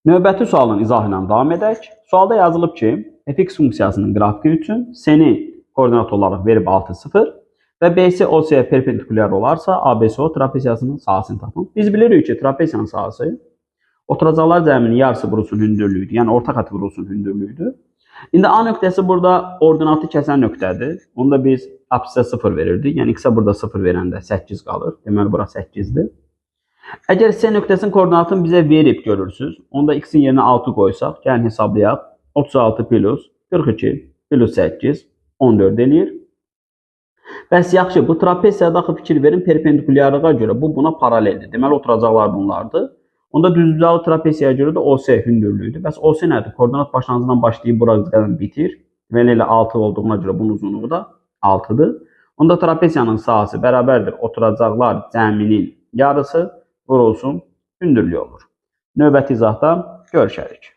Növbəti sualın izahı ilə davam edək. Sualda yazılıb ki, fx funksiyasının qrafiki üçün C-ni koordinat olaraq verib 6, 0 və BC OC-yə perpendikulyar olarsa, ABCO trapeziyasının sahəsini tapın. Biz bilirik ki, trapesiyanın sahəsi oturacaqlar cəminin yarısı vurulsun hündürlüyüdür. Yəni orta xətt vurulsun hündürlüyüdür. İndi A nöqtəsi burada ordinatı kəsən nöqtədir. Onda biz absissə 0 verirdik. Yəni x-ə burada 0 verəndə 8 qalır. Deməli bura 8-dir. Əgər C nöqtəsinin koordinatını bizə verib görürsüz, onda x-in yerinə 6 qoysaq, gəlin hesablayaq. 36 plus 42 plus 8 14 eləyir. Bəs yaxşı, bu trapeziyada axı fikir verin, perpendikulyarlığa görə bu buna paraleldir. Deməli oturacaqlar bunlardır. Onda düzbucaqlı trapeziyaya görə də OC hündürlüyüdür. Bəs OC nədir? Koordinat başlanğıcından başlayıb bura qədər bitir. Deməli elə 6 olduğuna görə bunun uzunluğu da 6-dır. Onda trapeziyanın sahəsi bərabərdir oturacaqlar cəminin yarısı vurulsun hündürlüyü olur. Növbəti izahda görüşərik.